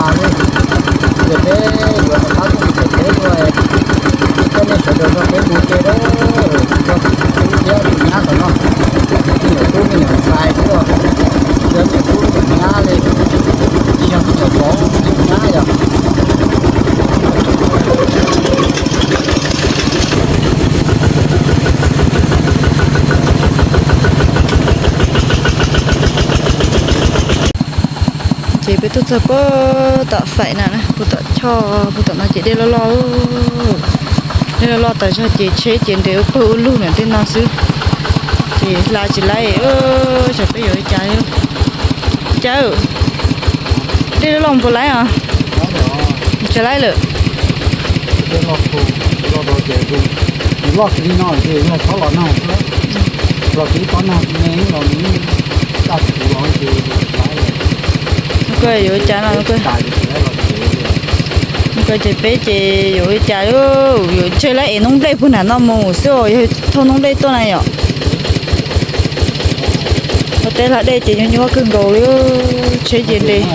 Ces peb yuav rov qab tuaj mus txog peb dua, coj nej sawv daws nrog peb mus ua ke lauj. Nrog tus tub thiab tus nyab tom no, me nyuam tub me nyuam ntxhais xwb os, yog me nyuam tub me nyuam nyab li, tsis yog me nyuam vauv me nyuam nyab yom. Ces peb tuaj txog puag tom faim na, puag tom choj puag tom no ces dej loj loj, dej loj loj tas zog ces tsheb ces nres ua pawg ua lug ntawm tej no xwb. Ces hla tsis laib, tsam peb yuav li cas li. Cas, dej loj loj puas laib os? Tsis laib lawm. Loj li no ces yog txhob los nag xwb, los tsis txhob nag me los nws daj kuv los ces, koj yuav cas no, koj ces peb ces yuav li cas, yuav tseg lawv es noob nplej puag nram no mus xwb os, yog thauj noob nplej tuaj na yom. Ua teb hla dej ces nyuaj nyuaj kawg nkaus li, tsheb ces nres.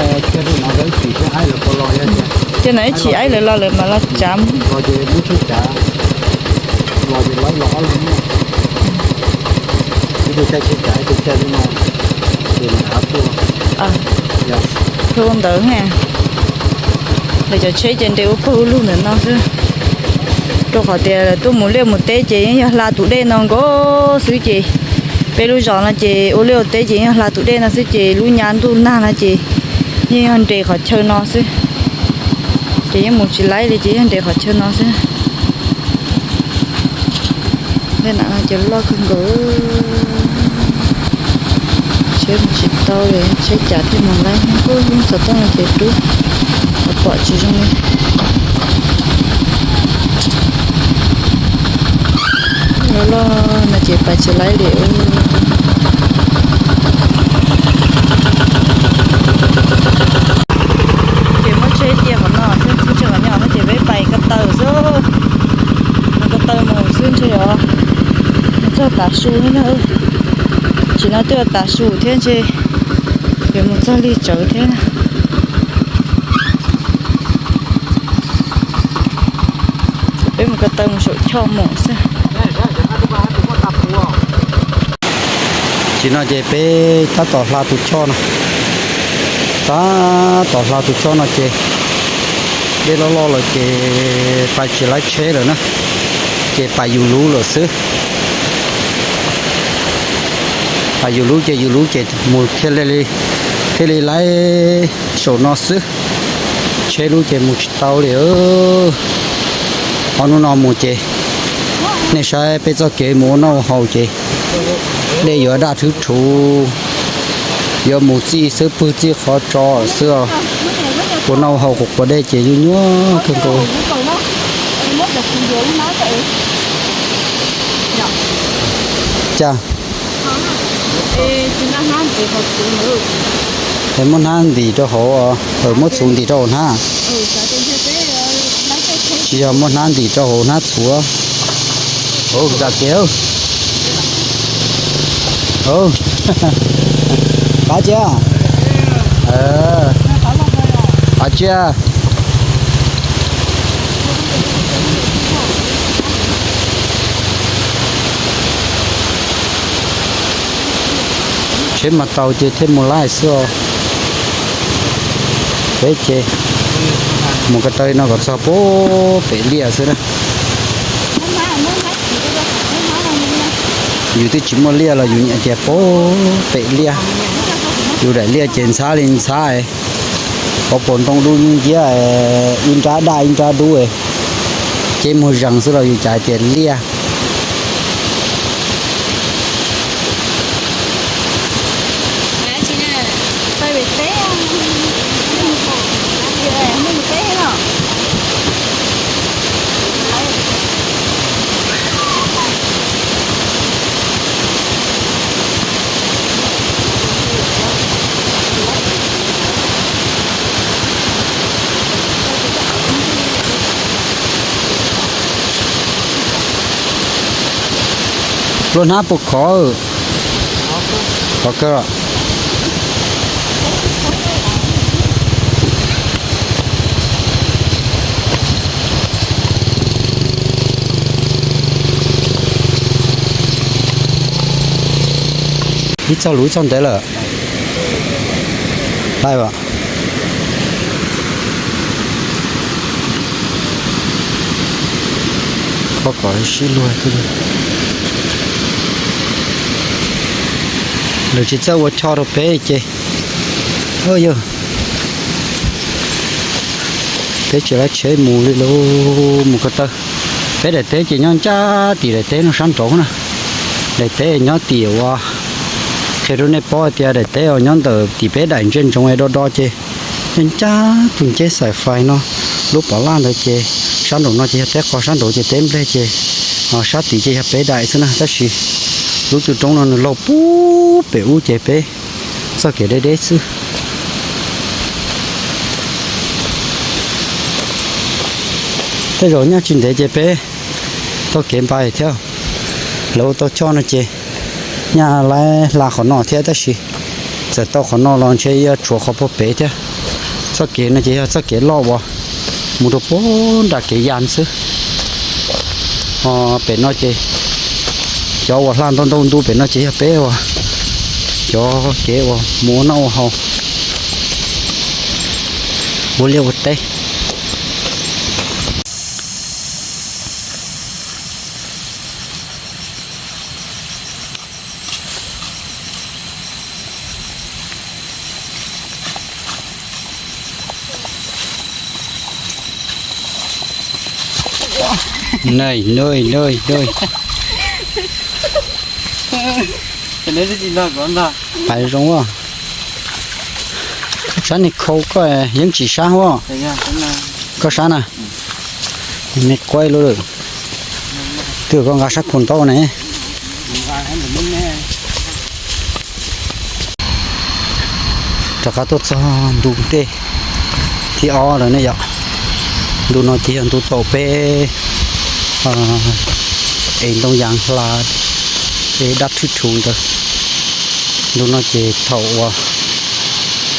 Ces no ib chim aib lawv los lawm mas los tsav. Ua ntawd, lawv cov tsheb ces nres ua pawg ua lug ntawm no xwb. Rau qhov tias lawv tuaj mus liaj mus teb ces yeej yog hla tus dej no nkaus xwb ces peb lub zos no ces ua liaj ua teb ces yeej yog hla tus dej no xwb ces lub nyab ntuj nag no ces yeej yog nres qhov chaw no xwb. Ces yeej mus tsis laib li ces yeej nres qhov chaw no xwb. Tej nam no ces loj kawg nkaus, tsheb mus tsis tau li, tsheb cas thiaj mus laib. Xov tooj no ces rub, pom tsis zoo li. Loj loj no ces pais tsis laib li. Ces muab tsheb cia qhov no xwb, tsheb qhov no no ces peb pais ko taw xwb. Mus ko taw mus xwb ntshe os, mus txog tav su thiab na. Tsis no twb yuav tav su thiab ntshe, yuav mus txog lig tsawv thiab na. Peb mus ko taw mus saum choj mus xwb. Tam sim no ces peb tab tom hla tus choj no, tab tom hla tus choj no ces dej loj loj lawm ces pais tsis laib tsheb lawm na, ces pais yus lub lawm xwb. Pais yus lub ces yus lub ces mus thiaj li, thiaj li laib saum no xwb. Tsheb lub ces mus tsis tau li. Ob hnub no mus ces nej saib peb txoj kev mus ua noj ua haus ces dej yuav daj thwb rhuv, yuav mus txij xwb pwg txij qhov tso xwb. Ua noj ua haus quas quas dej ces nyuaj nyuaj kawg nkaus. Cas es muab hnab ntim rau hauv, muab txhuv ntim rau hauv hnab. Tsis yog muab hnab ntim rau hauv hnab txhuv. Ua zam kev. Qab tsiab. Qab tsiab. Tsheb mas tau ces thiaj mus laij xwb os. Peb ces mus ko taw no kom txog puag pem liaj xwb na. Yus twb tsis muaj liaj los yus nyiam tias puag pem liaj. Yus daim liaj ces ntxhab li ntxhab, pov puas ntoo dub nciab, ib nrab daj ib nrab dub, ces mus zees xwb los yus cas hais tias liaj. Pluag hnab puas khov? Khov kawg. Ib txog lus ib txog ntev lawm. Laiv as. Qhov kom sib luag thiab. Lawv tsis txawj ua choj rau peb ces, yog peb tsis laiv tsheb mus li lawm, mus ko taw. Peb daim teb ces nyob ncaj tim daim teb no sab nraud na. Daim teb nyob tim uas qhia rau nej paub tias daim teb uas nyob ntawm tim peb daim ntsia ntsoov es do do ces nyob ncaj tus nceb xaim fais no. Lub pov laj ntawd ces sab nraum no ces yog teb qos, sab nraud ces teb nplej ces sab tid ces yog peb daim xwb na. Tab sis lub cua roob no nws laug pub pem ub ces peb txoj kev deb deb xwb. Tej zaum nyaj tsis ntev ces peb tau kev npais thiab. Lawv ua tau choj no ces nyaj laiv hla qhov no thiab, tab sis txawm tau qhov no los ntshe yuav tshuav qhov puag pem thiab. Txoj kev no ces yog txoj kev loj uas mus rau puag nram kev ya xwb. Pem no ces cov uas hla ntau ntau ntu pem no ces yog peb uas cov kev uas mus ua noj ua haus, ua liaj ua teb. Pais zoo. Sab niag khau koj yeej tsis sab huab. Koj sab na. Me quaib lub lawm. Twb koj nqa sab khau ntaub ne. Rov qab tuaj txog ntu dej thib ob lawm ne yom. Ntu no ces yog ntu thaum peb ev ntoo yas hla, ev dab thwj thu ntawd. Ntu no ces thaum uas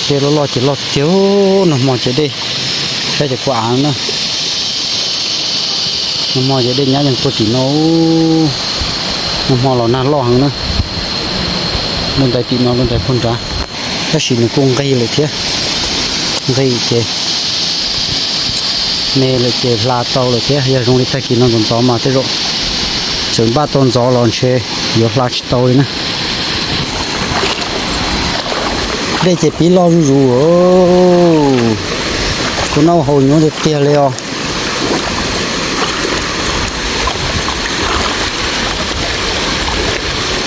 dej loj loj ces loj tiag tiag, nag hmo ces dej saib ces kua av na. Nag hmo ces dej nyab yeej tuaj tim no, nag hmo los nag loj heev na. Lub ntaiv tim no lub ntaiv puag nrad, tab sis nws kuj nqig lawm thiab. Nqig ces me lawm ces hla tau lawm thiab. Yog zoo li tag kis no ntxov ntxov mas tej zaum txawm npaj tau ntxov los ntshe yuav hla tsis tau li na. Dej ces pib loj zuj zus. Ua noj haus nyuaj tiag tiag li os.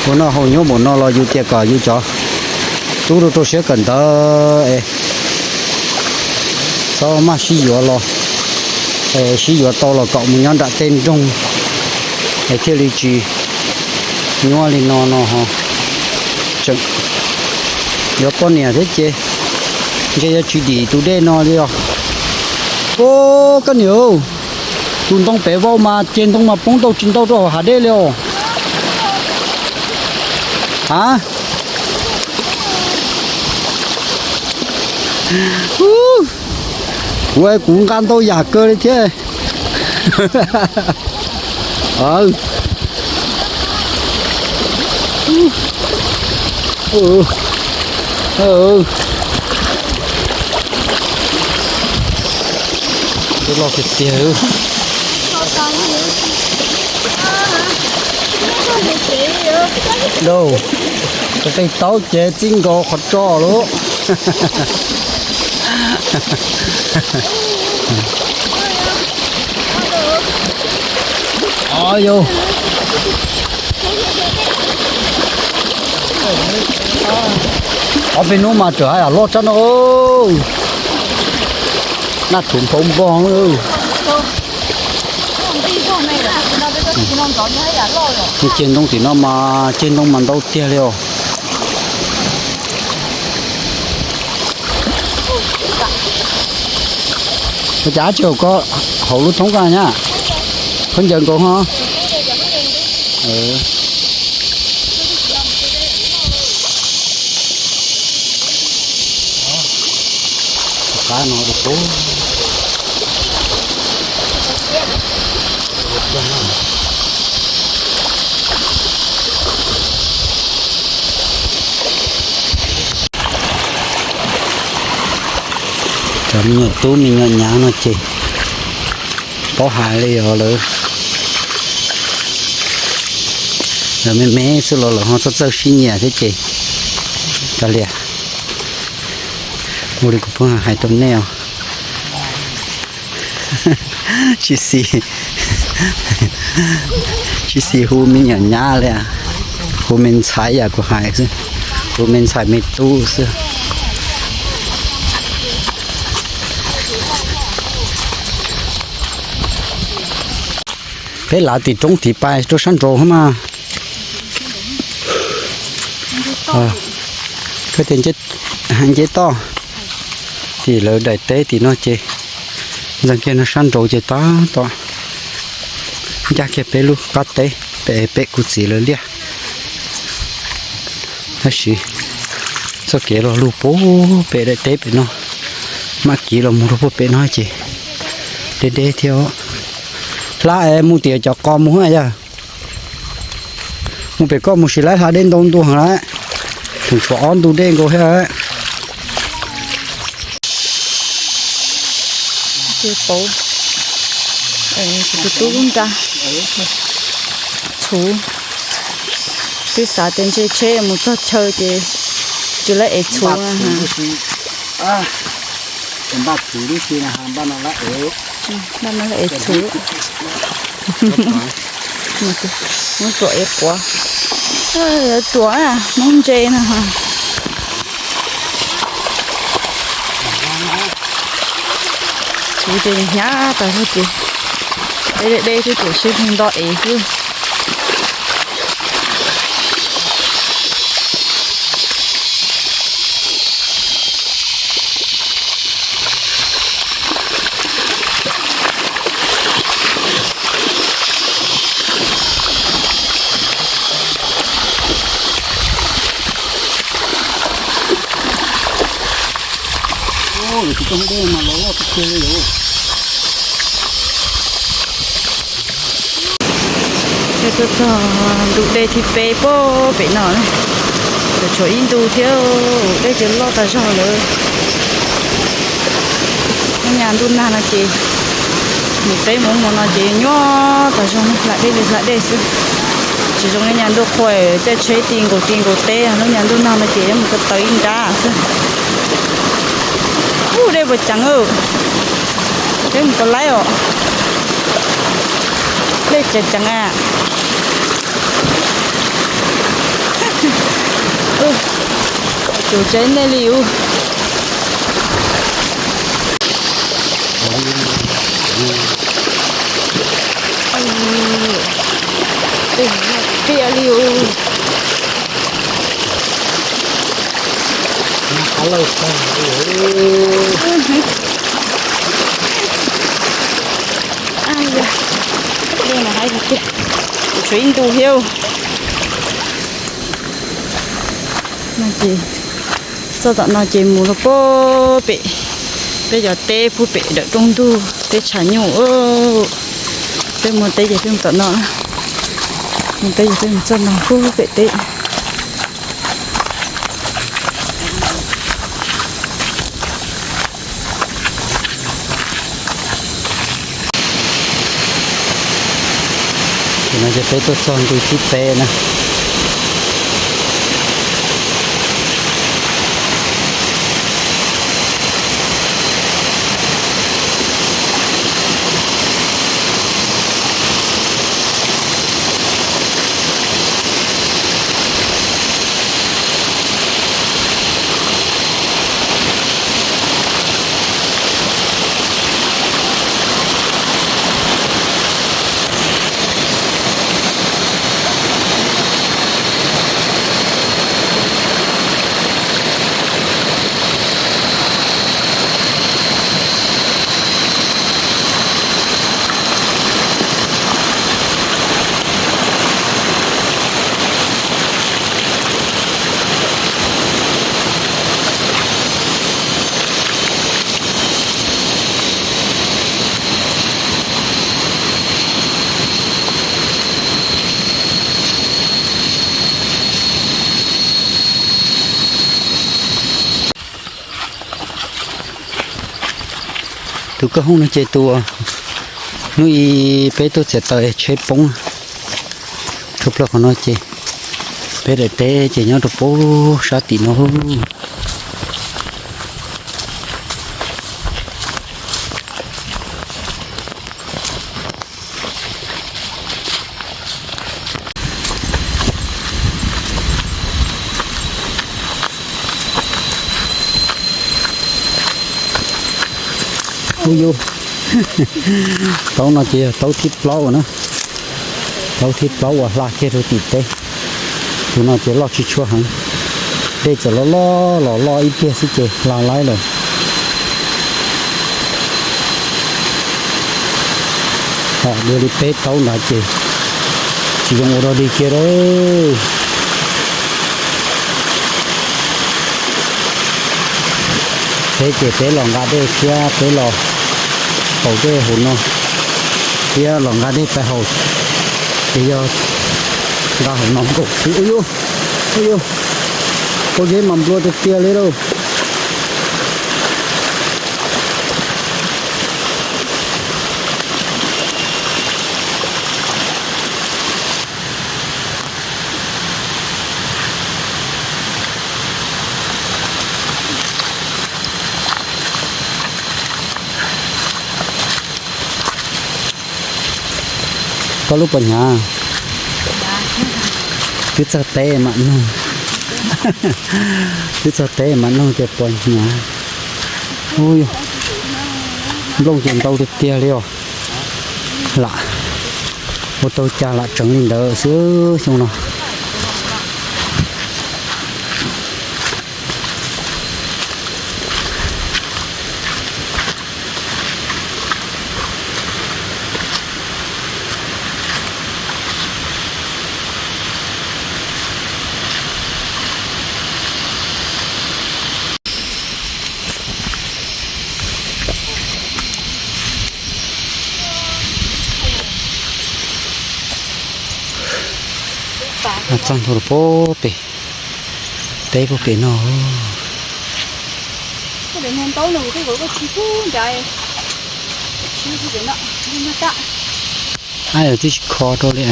Ua noj haus nyuaj npaum no los yus tias kom yus cov tub rau rau siab kawm ntawv es txhob maj sib yuav los, sib yuav tau los kom mus nyob nram tej nroog es thiaj li tsis nyuaj li no no. Tseem yuav poj niam thiab ces ntshe yuav tsis dim tus dej no li os. Koj niam, tus ntoo pem vau mas ceg ntoo mas poob ntau tsis ntau rau hauv hav dej li os. A, kuv, kuv nqa ntau yam kawg li thiab. Loj tiag tiag. Dau, qig taub ces txij nkaus qhov tso lawm. Yus, ob peb hnub mas tseem haj yam loj tshaj no. Naj thuv nphau npog. Ceg ntoo tim no mas ceg ntoo mas ntau tiag li os. Ua cas tsis haum koj hauv lub thoob ko nyab? Khaub ncaws nkaus ho. Qab no rau pub. Cov me nyuam tub me nyuam nyav no ces paub hais li os lawv, lawv me me xwb los lawv ho txawj txawj sib nyiam thiab ces, kav liam, ua li kuv pheej hais rau nej os. Tsis xis, tsis xis hu me nyuam nyab li, hu me ntxhais yam kuv hais xwb, hu me ntxhais me tub xwb. Peb lav tim roob tim pais rau sab nraud mas. Koj tias nce toj tim lawv daim teb tim no ces ntxeev kiag no sab nraud ces tab tom ncaj kiag peb lub qab teb pem peb kuv txiv lawv liaj. Tab sis txoj kev los lug puag pem daim teb pem no, maj kiv los mus rau puag pem no ces deb deb thiab. Hla es mus tim cov qos mus yog. Mus pem koj mus sis laib hla dej ntau ntu heev lawm. Tseem tshuav ob ntu dej nkaus thiab. Ces pauv, tus tub lub nra txhuv, twb xav tias ntshe tsheb mus txog chaw ces tsis laib ev txhuv. Npaj txhuv, npaj no ev txhuv. Muab ruam ev quav, yuav ruam noob ntse no. Txhuv ces hnyav tas zog ces deb deb deb xwb ces sib nto ev xwb. Ces tuaj txog ntu dej thib peb puag pem no, tseem tshuav ib ntu thiab, dej ces loj tas zog lawm. Lub nyuag ntuj nag no ces mus teb mus mus no ces nyuaj tas zog, hla dej li hla dej xwb. Tsis zoo li nyuag ntuj qhua caij tsheb ti nkaus ti nkaus teb, lub nyuag ntuj nag no ces yuav mus ko taw ib nrab xwb. Ub, dej puas ceev, dej mus ko laib os. Dej ceev ceev a. Tus tsev nej li ub. Tiag li ub. Tshuav ib ntu thiab. No ces txog tom no ces mus rau puag pem peb cov teb puag pem dawm rooj ntug teb tshav nyuj. Peb mus teb ces peb mus tom no, mus teb ces peb mus txog no puag pem teb. Ces no ces peb tuaj txog ntu thib peb na. Tus kwj hooj no ces tus hnub ib peb tuaj txiav taws tsheb poob. Tshaj plaws qhov no ces peb daim teb ces nyob rau pem sab tim no. Ub yus, taub no ces yog taub thib plaub na. Taub thib plaub uas hla kiag rau tim teb. Tus no ces loj tsis tshua heev. Dej txawm loj loj los loj ib pliag xwb ces hla laib lawm. Hom dua li peb taub nrad ces tsis zoo ua dog dig kiag lawm. Peb ces peb los nqa dej thiab peb los haus dej hauv no, thiab los nqa dej pais haus, ces yog nqa hauv no nkaum xwb. Ub yus, ub yus, pob zeb mas nplua tiag tiag li lauj. Koj lub puas hnyav? Twb txog teb mam nug. Twb txog teb mam nug tias puas hnyav. Ub, nplooj ces ntau tiag tiag li os. Lam ua tau cas lam tseev li ntawd xwb xyoo no. Txog ntua rau puag pem, teb puag pem no. Ab, yog twb tsis kho rau li.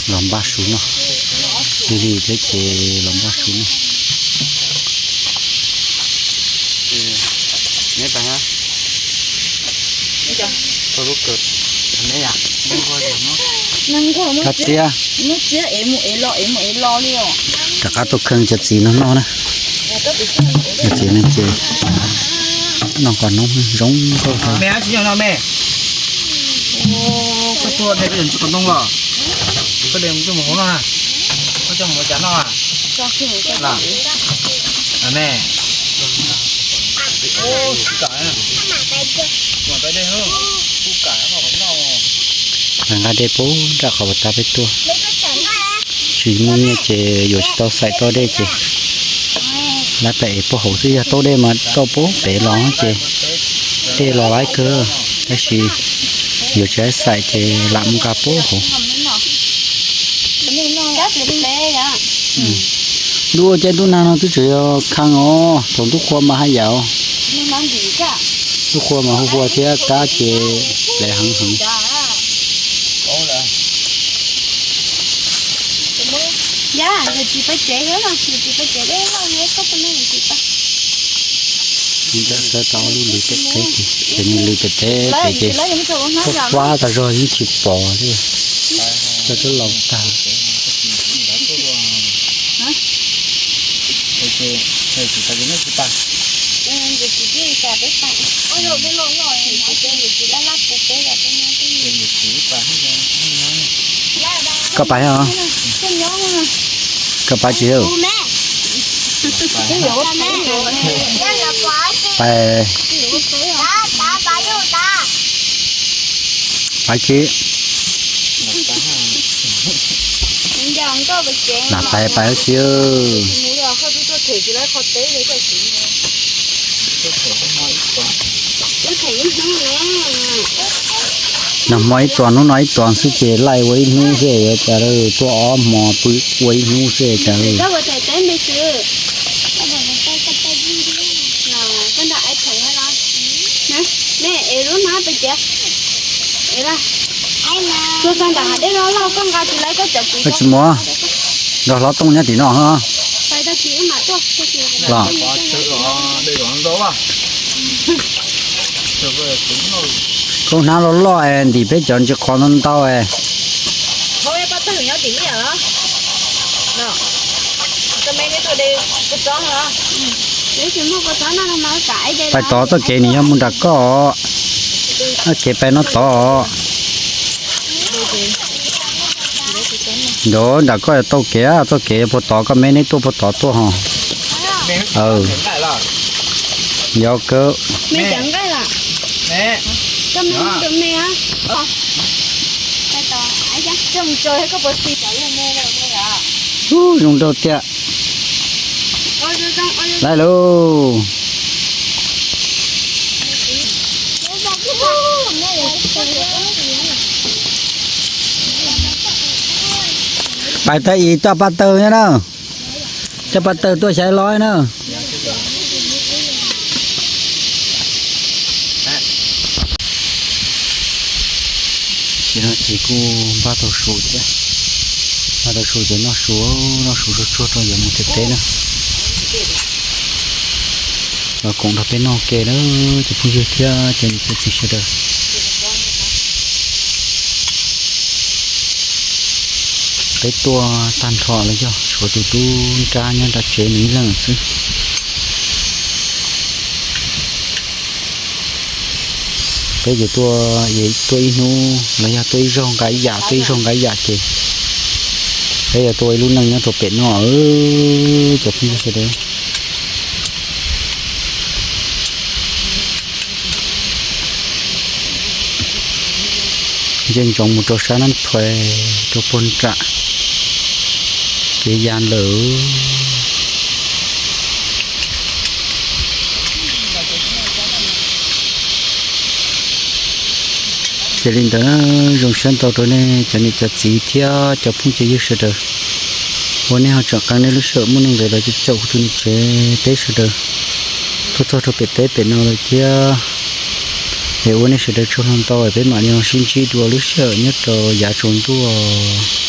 Los npaj su noj, lig lig thiab ces los npaj su noj. Ab txiab, rov qab tuaj kheej cov txiv no noj na. Cov txiv no ces noj qos noob zoo nkauj. Nqa dej puag nram qhov uas tas peb tuaj. Tsis muaj nyiaj ces yuav tsis tau xaim toj dej ces lawv pem puag hauv xwb, yog tau dej mas tau puag pem los ces dej los laib kawg, tab sis yuav tsis xaim ces lam mus nqa puag hauv. Ntuj, caij ntuj nag no twb tseem yog khee os, thaum ntuj qhua mas haj yam. Ntuj qhua mas hu hua thiab kab ces plev heev heev. Sawv tau lub lws pem teb ces, ces nws lws pem teb pem ces fab fab tas zog yeej tsis pom li. Cov twb laus tag. Koj pais os? Koj pais tsis? Pais, pais tsis? Lam pais pais tsis? Nag hmo ib tuas hnub no ib tuas xwb ces laij ua ib hnub xwb, yuav cas tuaj ob hmo pw ua ib hnub xwb cas. Koj tsis mus, nrog hlob Tooj nyob tim no los. Koj hnab loj loj es ntim peb cov ntsis qhov ntau ntau es. Pais tod txoj kev nws yog mus nram koj, kev pais no tod. Nram koj yuav tau kev, txoj kev yuav puag tod, koj me neb tuaj puag tod tuaj ho. Yog kawg. Zoo nraug tiag. Laij lauj. Pais tag ib coj paj tawg na. Coj paj tawg tuaj xyaiv los na. Ces no ces kuj npaj tau su thiab, npaj tau su ces noj su, noj su tsuag tsuag rau yuav mus teb teb na. Los koom nrog peb noj ke na, cov phooj ywg thiab cov niam cov txiv sawv daws. Peb tuaj tag nrho los yog tshuav tus tub nrab nyob nram tsev nws ib leeg xwb. Peb ces tuaj, tuaj ib hnub los yog tuaj ib zaug nqa ib yam, tuaj ib zaug nqa ib yam ces peb yuav tuaj ua ib lub neej nyob rau pem no, cov phooj ywg sawv daws. Nce ntsoov mus rau sab Nab Thuav rau puag nram kev ya lawm. Ces li ntawd zoo siab ntau rau nej cov niam cov txiv thiab cov phooj cov ywg sawv daws, uas nej ho tseem qee nej lub sij hawm muaj nuj nqis los caum kuv tus niam tsev teb sawv daws tuaj txog rau pem teb pem no lawm thiab. Es ua nej sawv daws tsaug ntau, peb mam li sib ntsib dua lub sij hawm nyob rau yav tsaus ntuj.